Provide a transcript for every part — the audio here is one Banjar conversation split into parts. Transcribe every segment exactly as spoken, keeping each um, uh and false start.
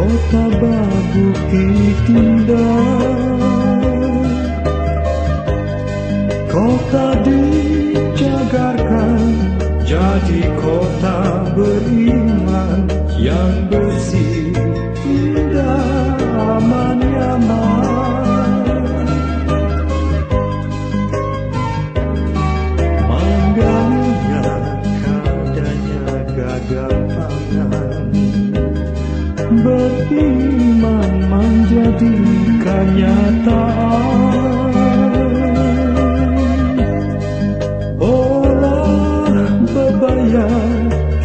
Kota babukit indah, kota dicagarkan jadi kota beriman yang bersih, indah, aman, nyaman. Mangganya kadanya gagal tangan, beriman menjadi kenyataan. Olah bebaya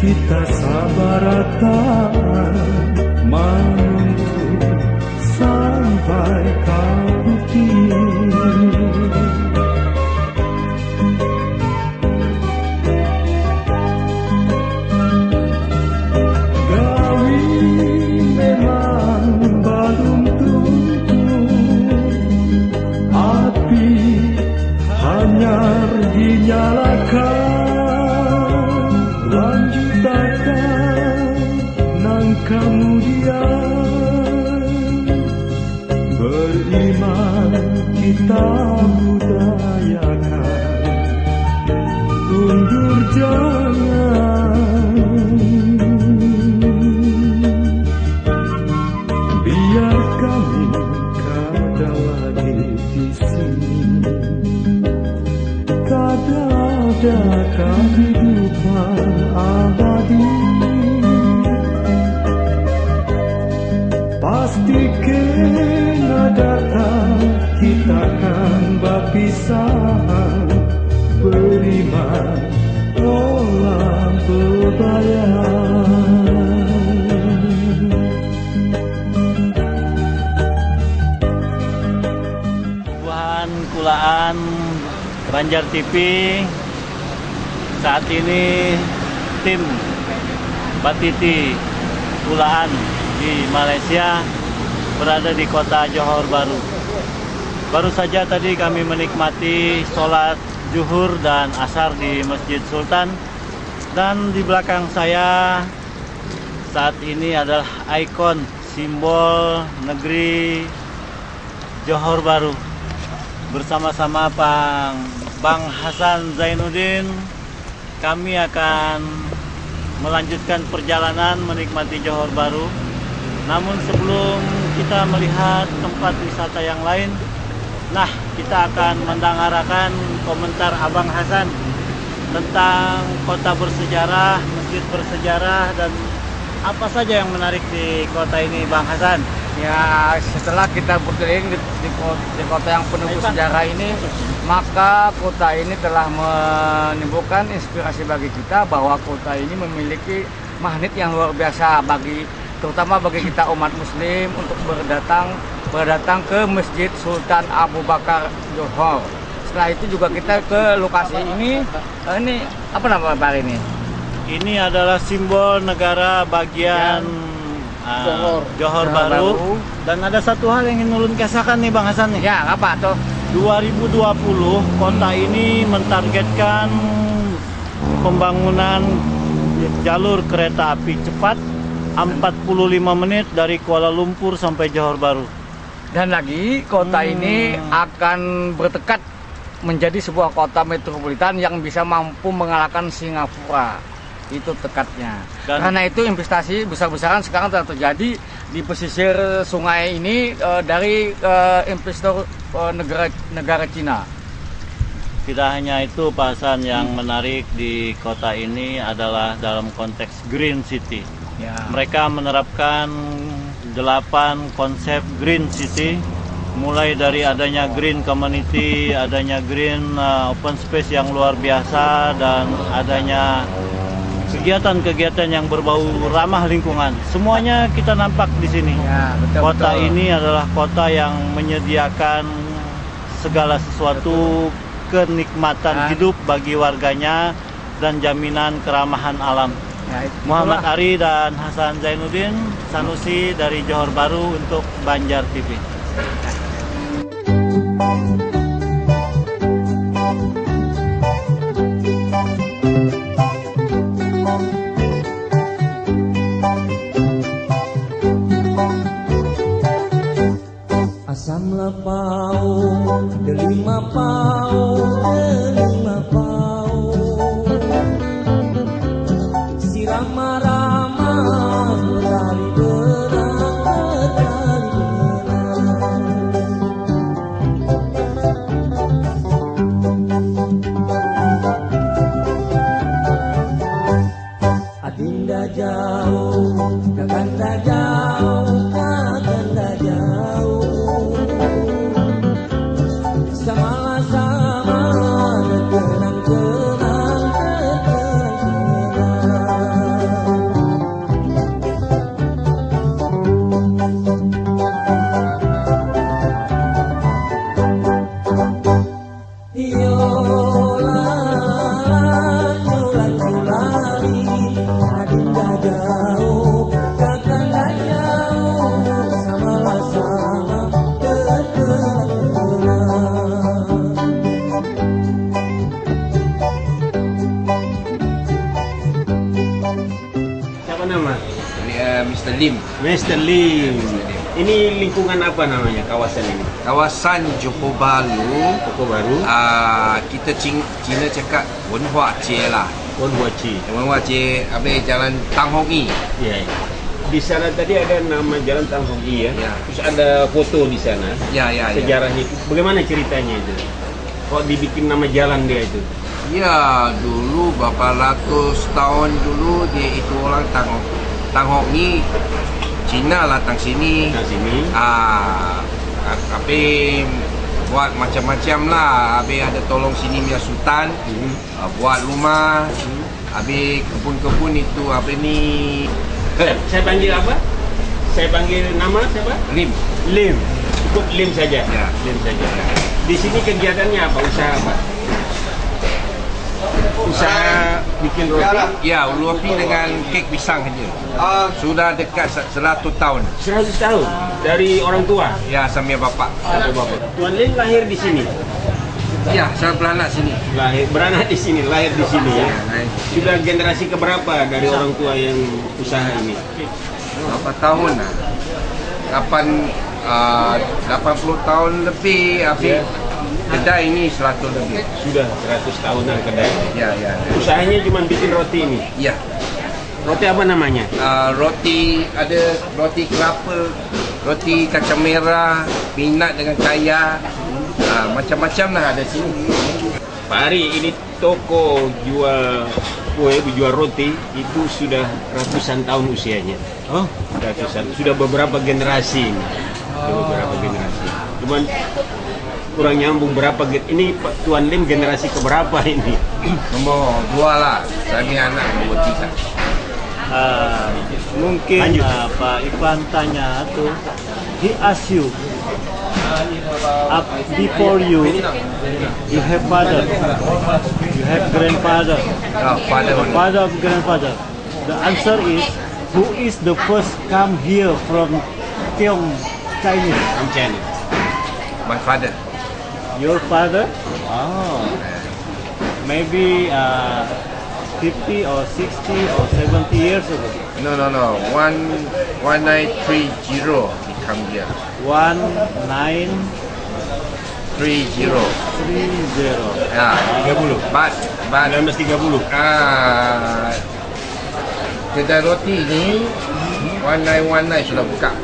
kita sabar taat, menuntut sampai ka bukit. Gawi memang balum tuntung, api hanyar dinyalakan, lanjutakan nang kamudian. Beriman kita budayakan, undur jangan. Biar kami kada lagi di sini. Kada ada kehidupan abadi. Pasti kena datang kita kan bapisahan. Beriman olah bebayang. Buhan kulaan Banjar T V, saat ini tim Batiti Kulaan di Malaysia berada di kota Johor Baru. Baru saja tadi kami menikmati sholat Juhur dan Asar di Masjid Sultan, dan di belakang saya saat ini adalah ikon simbol negeri Johor Baru. Bersama-sama Bang, Bang Hasan Zainuddin, kami akan melanjutkan perjalanan menikmati Johor Baru. Namun sebelum kita melihat tempat wisata yang lain, nah, kita akan mendangarakan komentar Abang Hasan tentang kota bersejarah, masjid bersejarah, dan apa saja yang menarik di kota ini, Bang Hasan? Ya, setelah kita berkeliling di, di ko-, di kota yang penuh sejarah ini, maka kota ini telah menimbulkan inspirasi bagi kita bahwa kota ini memiliki magnet yang luar biasa bagi, terutama bagi kita umat muslim untuk berdatang, berdatang ke Masjid Sultan Abu Bakar Johor. Setelah itu juga kita ke lokasi ini. Eh, ini apa nama bar ini? Ini adalah simbol negara bagian, ah, Johor. Johor Johor Baru. Baru. Dan ada satu hal yang ingin ulun kisahkan nih, Bang Hasan nih. Ya, apa tuh? Dua ribu dua puluh, kota ini mentargetkan pembangunan jalur kereta api cepat empat puluh lima menit dari Kuala Lumpur sampai Johor Baru. Dan lagi, kota Hmm. ini akan bertekad menjadi sebuah kota metropolitan yang bisa mampu mengalahkan Singapura. Itu tekadnya. Dan karena itu, investasi besar-besaran sekarang telah terjadi di pesisir sungai ini, eh, dari, eh, investor, eh, negara, negara Cina. Tidak hanya itu, Pak Hasan, yang Hmm. menarik di kota ini adalah dalam konteks Green City. Ya. Mereka menerapkan delapan konsep Green City, mulai dari adanya green community, adanya green, uh, open space yang luar biasa, dan adanya kegiatan-kegiatan yang berbau ramah lingkungan. Semuanya kita nampak di sini. Ya, betul, kota betul. Ini adalah kota yang menyediakan segala sesuatu kenikmatan Ah. hidup bagi warganya dan jaminan keramahan alam. Ya, itu Muhammad itulah. Ari dan Hasan Zainuddin, Sanusi dari Johor Baru untuk Banjar T V. Kakanda jauh, kakanda jauh. Samalah sama terkenang-kenang, terkenang-kenang. Iyo, lalu, lalu, lali, adinda jauh, kakanda jauh, samalah sama terkenang-kenang. Siapa nama? Ini, eh, Mister Lim. Mister Lim. Ini lingkungan apa namanya, kawasan ini? Kawasan Johor Bahru. Johor Bahru. Ah, kita cing-, Cina cakap Wenhua Jie lah. Wenhua Jie. Wenhua Jie, habis jalan Tang Hong Yi. Ya, ya. Di sana tadi ada nama jalan Tang Hong Yi, ya. Ya. Terus ada foto di sana. Ya, ya, ya. Sejarahnya itu, bagaimana ceritanya itu? Kok dibikin nama jalan dia itu? Ya, dulu berapa ratus tahun dulu dia itu orang Tang, Tang Hong Yi, Cina lah tang sini. Tang sini. Ah, tapi buat macam-macam lah. Habis ada tolong sini punya sultan. Hmm. Ah, buat rumah. Hmm. Habis kebun-kebun itu, apa ni? Saya, saya panggil apa? Saya panggil nama siapa? Lim. Lim. Cukup Lim saja. Ya. Lim saja. Di sini kegiatannya apa? Usaha apa? Usaha bikin roti? Ya, roti dengan kek pisang saja. Ah. Sudah dekat se-, seratus tahun. Seratus tahun? Dari orang tua? Ya, sambil bapak. Sambil bapak. Tuan Lim lahir di sini? Ya, saya beranak sini. Lahir, beranak di sini, lahir di sini, ya? Ya, lahir. Sudah generasi keberapa dari orang tua yang usaha ini? Berapa tahun lah? Lapan, ah, lapan puluh tahun lebih, habis. Ya. Kedai ini seratus lebih. Sudah seratus tahunan kedai. Ya, ya, ya. Usahanya cuma bikin roti ini? Ya. Roti apa namanya? Ah, roti, ada roti kelapa, roti kacang merah, peanut dengan kaya. Ah, macam-macam lah ada sini. Pak Ari, ini toko jual kue, jual roti itu sudah ratusan tahun usianya. Oh. Ratusan, sudah beberapa generasi ini. Sudah beberapa generasi. Cuman kurang nyambung berapa gen-, ini Pak Tuan Lim generasi keberapa ini? Nomor dua lah, saya ni anak nombor tiga. Ah, mungkin, lanjut. Ah, Pak Ivan tanya tu, he ask you, up before you, you have father, you have grandfather, ah, father, father of grandfather. The answer is, who is the first come here from Tiong Chinese? I'm Chinese. My father. Your father? Oh. Maybe, uh, fifty or sixty or seventy years ago. No, no, no. One, one nine three zero he come here. One nine three zero. Three zero. Ya. Tiga puluh. But, but, sembilan belas tiga puluh. Ah, kedai roti ni one nine one nine sudah buka.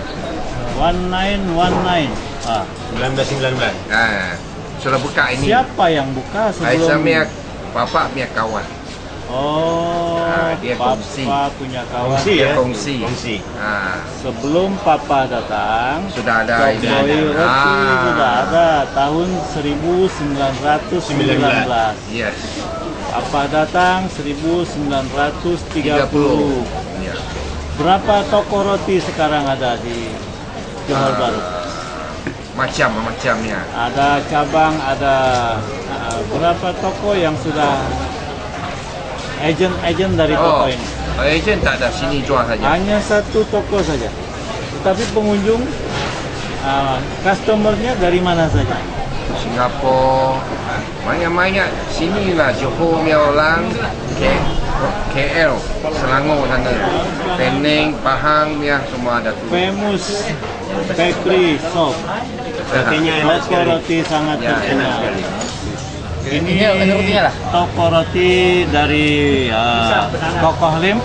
One nine one nine. Ah. Sembilan belas sembilan belas. Ah, sudah buka ini. Siapa yang buka sebelum? Aisyah punya papa punya kawan. Oh, ah, dia kongsi. Papa punya kawan. Kongsi, ya? Kongsi. Kongsi. Ah. Sebelum papa datang, sudah ada ini, kedai roti sudah ada tahun seribu sembilan ratus sembilan belas. Yes. Papa datang seribu sembilan ratus tiga puluh. Tiga puluh. Ya. Berapa toko roti sekarang ada di Johor Bahru? Ah, macam-macamnya. Ada cabang, ada, ah, berapa toko yang sudah agent-agent dari toko ini? Oh, agent tak ada, sini jual saja. Hanya satu toko saja. Tetapi pengunjung, ah, customer-nya dari mana saja? Singapura, banyak-banyak. Sini lah Johor punya orang, K-, K L, Selangor sana. Penang, Pahang, ya, semua ada tu. Famous bakery shop. Rotinya enak sekali. Toko roti sangat terkenal. Ya, enak sekali. Ini toko roti dari, ah, Kokoh Lim.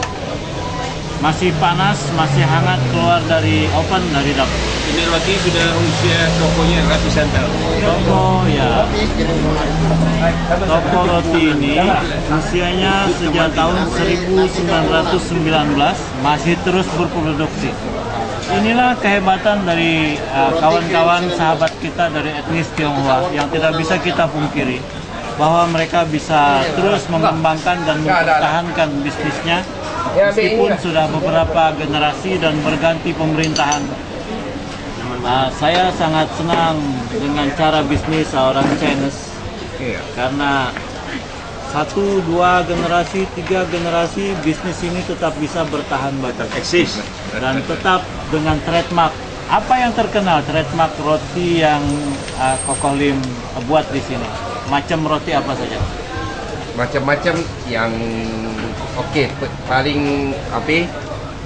Masih panas, masih hangat keluar dari oven, dari dapur. Ini roti sudah usia tokonya ratusan tahun. Toko, ya. Toko roti ini usianya sejak tahun seribu sembilan ratus sembilan belas, masih terus berproduksi. Inilah kehebatan dari, eh, kawan-kawan sahabat kita dari etnis Tionghoa yang tidak bisa kita pungkiri bahwa mereka bisa terus mengembangkan dan mempertahankan bisnisnya meskipun sudah beberapa generasi dan berganti pemerintahan. Ah, saya sangat senang dengan cara bisnis seorang Chinese. Iya. Karena satu, dua generasi, tiga generasi, bisnis ini tetap bisa bertahan, tetap eksis dan tetap dengan trademark. Apa yang terkenal, trademark roti yang, uh, Kokoh Lim buat di sini? Macam roti apa saja? Macam-macam yang, oke, pe- paling apa,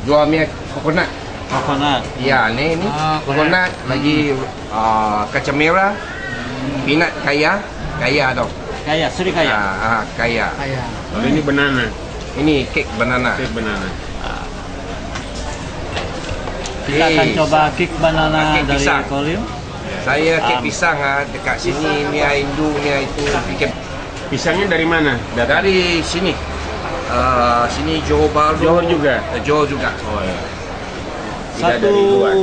jualnya coconut. Coconut. Ya, ni ni. Ah, coconut, lagi, ah, kacang merah, peanut kaya, kaya dong. Kaya, suri kaya. Ah, ah, kaya. Kaya. Kalau ini banana. Ini cake banana. Cake banana. Kita akan coba cake banana dari Kolim. Saya cake pisang, ah, dekat sini, ni, ah, Indu, ni, ah, itu bikin. Pisangnya dari mana? Dari sini. Ah, sini Johor Bahru. Johor juga? Eh, Johor juga. Oh, ya. Tidak dari luar.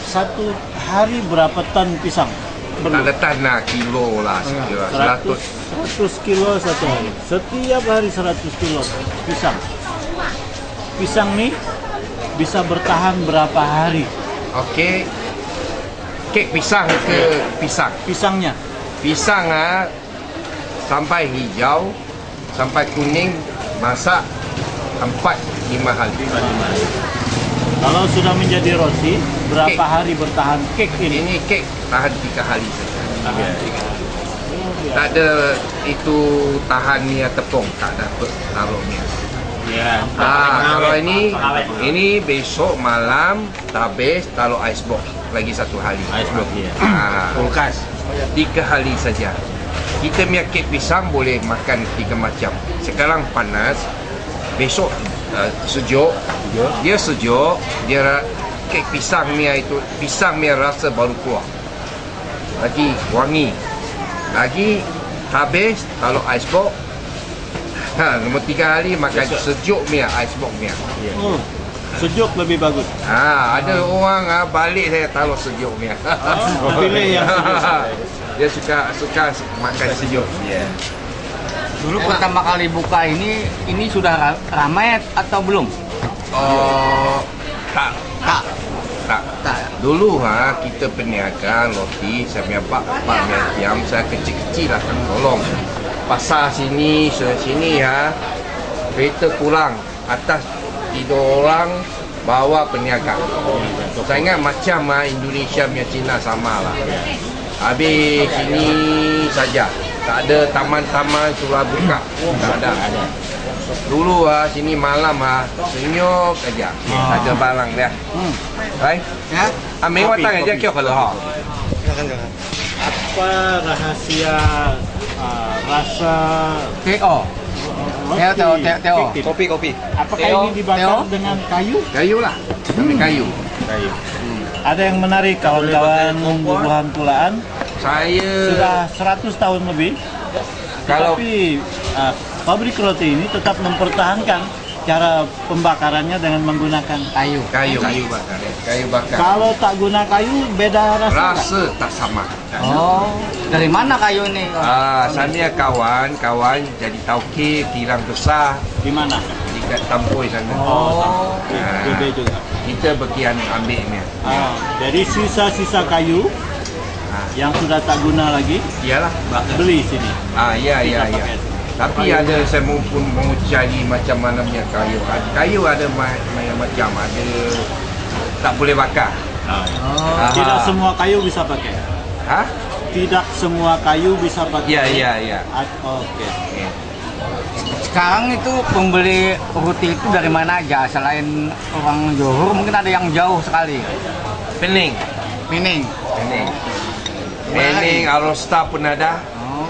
Satu hari berapa ton pisang? Tak ada ton lah, kilo lah, sekira seratus. Seratus kilo satu hari. Setiap hari seratus kilo pisang. Pisang nih bisa bertahan berapa hari? Oke. Cake pisang ke pisang? Pisangnya. Pisang, ah, sampai hijau, sampai kuning, masak empat lima hari. Kalau sudah menjadi roti, berapa hari bertahan cake ini? Ini cake tahan tiga hari saja. Tahan tiga hari. Tak ada itu tahannya tepung, tak ada taruhnya. Ya. Ah, kalau ini, ini besok malam habis taruh ice box lagi satu hari. Ice box, ya. Ah. Kulkas. Tiga hari saja. Kita punya cake pisang boleh makan tiga macam. Sekarang panas, besok, uh, sejuk. Sejuk. Dia sejuk, dia ra- cake pisang punya itu, pisang punya rasa baru keluar. Lagi wangi. Lagi habis taruh ice box. Ha, nombor tiga hari makan sejuk punya, ice box punya. Hmm. Sejuk lebih bagus. Ha, ada orang, ah, balik saya taruh sejuk punya. Oh, pilih yang sejuk. Dia suka, suka makan sejuk. Ya. Dulu pertama kali buka ini, ini sudah ra- ramai atau belum? Oh, tak. Tak. Tak. Tak. Dulu, ha, kita peniaga roti, saya punya bak, bak punya tiam, saya kecil-kecil lah, kan, tolong. Pasar sini, sini, ha, kereta kurang, atas tiga orang, bawah peniaga. Saya ingat macam, ha, Indonesia punya Cina sama lah. Habis sini saja. Tak ada taman-taman sudah buka. Tak ada. Dulu, ah, sini malam, ah, senyum aja. Ada balang dia. Hmm. Hai. Ya. Ambil watang aja kyo kalau ha. Silakan, silakan. Apa rahasia, ah, rasa T O. Teo, Teo, Teo, Teo. Kopi, kopi. Apakah ini dibakar dengan kayu? Kayu lah. Sampai kayu. Kayu. Ada yang menarik, kawan-kawan bubuhan Tulaan? Saya sudah seratus tahun lebih. Kalau tapi, ah, pabrik roti ini tetap mempertahankan cara pembakarannya dengan menggunakan kayu. Kayu, kayu bakar. Kayu bakar. Kalau tak guna kayu, beda rasa nggak? Rasa tak sama. Oh, dari mana kayu ini? Ah, sana kawan, kawan jadi tauke kilang besar. Di mana? Di Tampoi sana. Oh, Tampoi. Ah, juga. Kita bagian ambilnya. Ah, jadi sisa-sisa kayu yang sudah tak guna lagi, iyalah, beli sini. Ah, iya, iya, iya. Tapi ada saya mau pun mau cari macam mana punya kayu. Kayu ada macam-macam. Ada tak boleh bakar. Ah, iya. Oh. Tidak semua kayu bisa pakai. Hah? Tidak semua kayu bisa pakai. Iya, iya, iya. Oke. Sekarang itu pembeli roti itu dari mana aja? Selain orang Johor, mungkin ada yang jauh sekali. Pening. Pening. Pening. Pening, Alor Star pun ada. Oh.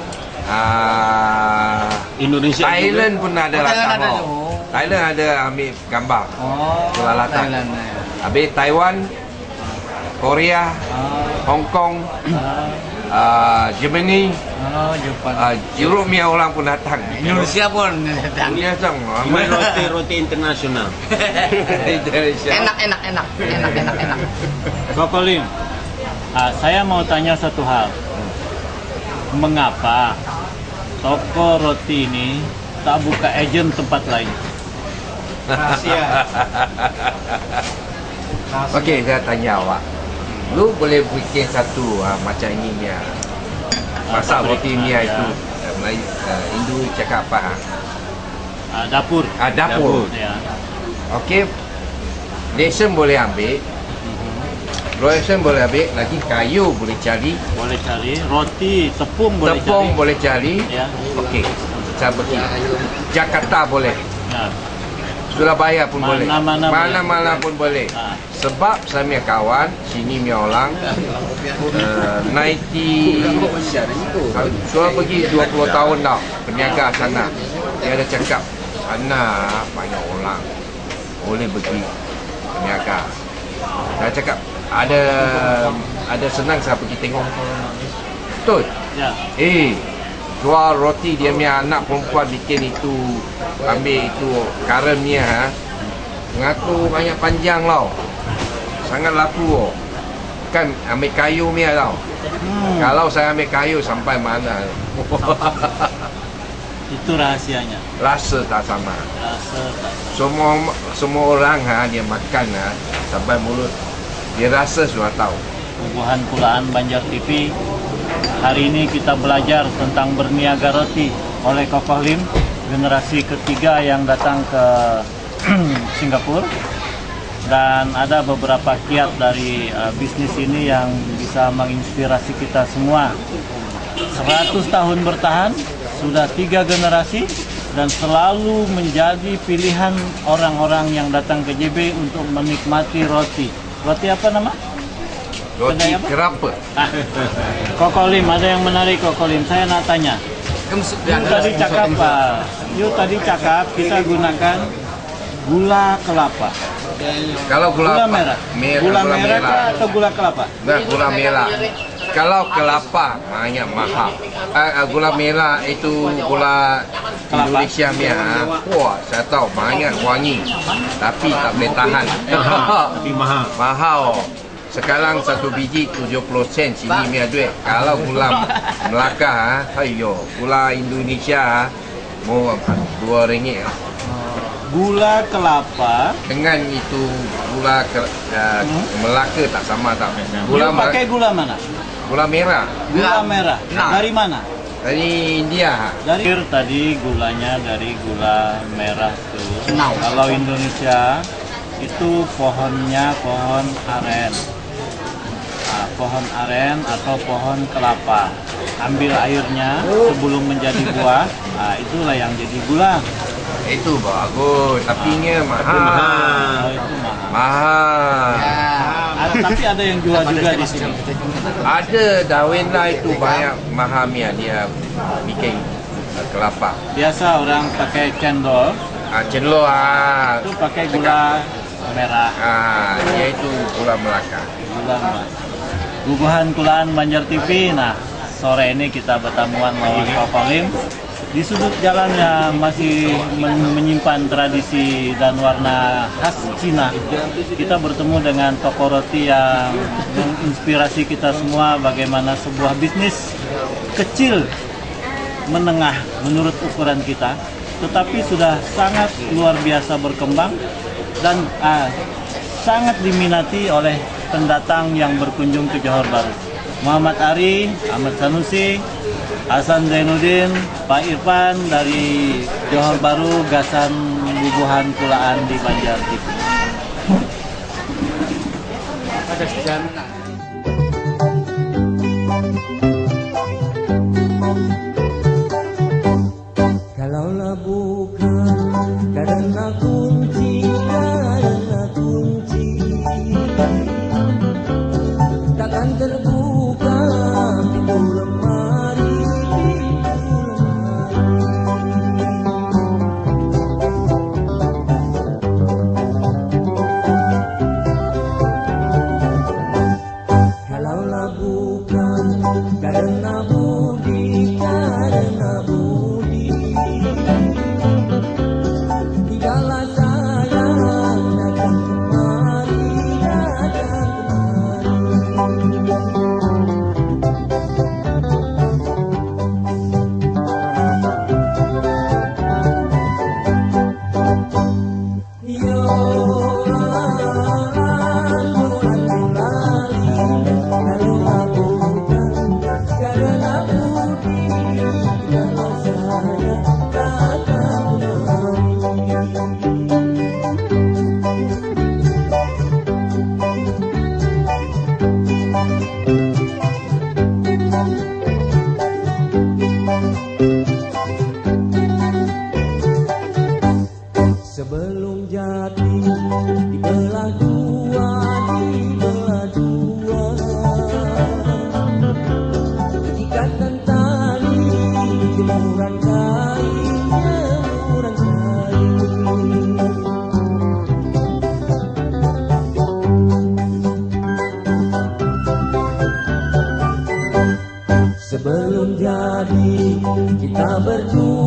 Ah, Indonesia Thailand juga pun ada. Oh, Thailand ada. Oh. Thailand ada ambil gambar. Oh, Kuala Latak. Thailand, ya. Habis Taiwan, Korea, Ah. Hong Kong, Ah. ah, Germany, Oh, Jepang. ah, Europe punya orang pun datang. Indonesia pun datang. Indonesia datang. Ramai. Roti, roti internasional. Indonesia. Enak, enak, enak. Enak, enak, enak. Kokolim, ah, saya mau tanya satu hal. Mengapa toko roti ini tak buka agent tempat lain? Rahasia. Rahasia. Okey, saya tanya awak. Lu boleh bikin satu, ah, macam ini ni, ah. Masak roti ni, ah, itu. Ah, Melayu, ah, Hindu cakap apa, ah? Ah, dapur. Ah, dapur. Dapur. Ya. Okey. Lesson boleh ambil. Lesson boleh ambil, lagi kayu boleh cari. Boleh cari, roti, tepung boleh Tepung cari. Boleh cari. Ya. Okey. Saya pergi. Jakarta boleh. Ya. Surabaya pun boleh. Mana-mana boleh. Mana-mana pun boleh. Ah. Sebab saya punya kawan, sini punya orang, eh, ninety, sudah pergi dua puluh tahun dah, berniaga sana. Dia ada cakap, sana banyak orang boleh pergi berniaga. Saya cakap, ada, ada senang saya pergi tengok. Betul? Ya. Eh, jual roti dia punya anak perempuan bikin itu, ambil itu karen punya, ha. Mengaku banyak panjang tau. Sangat laku tau. Kan ambil kayu punya tau. Hmm. Kalau saya ambil kayu sampai mana? Itu rahasianya. Rasa tak sama. Rasa tak sama. Semua, semua orang, ha, dia makan, ha, sampai mulut. Dia rasa sudah tahu. Bubuhan Kulaan Banjar T V, hari ini kita belajar tentang berniaga roti oleh Kokoh Lim, generasi ketiga yang datang ke Singapura. Dan ada beberapa kiat dari, eh, bisnis ini yang bisa menginspirasi kita semua. Seratus tahun bertahan, sudah tiga generasi, dan selalu menjadi pilihan orang-orang yang datang ke J B untuk menikmati roti. Roti apa nama? Roti Kedai apa? Kerapa. Ah. Kokolim, ada yang menarik Kokolim. Saya nak tanya. You tadi cakap, ah, you tadi cakap kita gunakan gula kelapa. Kalau gula Gula apa? merah. Mer-, Gula gula merah merah. kah atau gula kelapa? Nah, gula merah. Kalau kelapa, banyak mahal. Ah, ah, gula merah itu gula Kelapa. Indonesia punya. Wah, saya tahu banyak wangi. Tapi tak boleh tahan. Mahal. Tapi mahal. Mahal. Sekarang satu biji tujuh puluh sen sini punya duit. Kalau gula Melaka, ah, ayo, gula Indonesia, ah, mau dua ringgit, ah. Gula kelapa. Dengan itu gula ke, ah, Hmm. Melaka tak sama tau. Gula You Mel-, pakai gula mana? Gula merah. Gula Nah. merah. Nah. Dari mana? Dari India. Dari Tadi gulanya dari gula merah tuh. Nah. Kalau Indonesia itu pohonnya pohon aren. Ah, pohon aren atau pohon kelapa. Ambil airnya sebelum menjadi buah. Ah, itulah yang jadi gula. Itu bagus, tapi nya mahal. Oh, itu mahal. Mahal. Ya. Ada, tapi ada yang jual juga di sini. Ada, Dawin lah itu banyak mahamnya dia bikin kelapa. Biasa orang pakai cendol. Ah, cendol, ah. Itu pakai gula merah. Ah, dia itu gula Melaka. Gula merah. Bubuhan Kulaan Banjar T V. Nah, sore ini kita bertamuan lawan Kokolim. Di sudut jalan yang masih men-, menyimpan tradisi dan warna khas Cina, kita bertemu dengan toko roti yang menginspirasi kita semua bagaimana sebuah bisnis kecil, menengah menurut ukuran kita, tetapi sudah sangat luar biasa berkembang dan, ah, sangat diminati oleh pendatang yang berkunjung ke Johor Bahru. Muhammad Ari, Ahmad Sanusi, Hasan Zainuddin, Pak Irfan dari Johor Bahru, gasan Bubuhan Kulaan di Banjar T V. Kalaulah bukan karena kunci, karena kunci, takkan terbuka pintu lemari, pintu lemari. Kita berjuang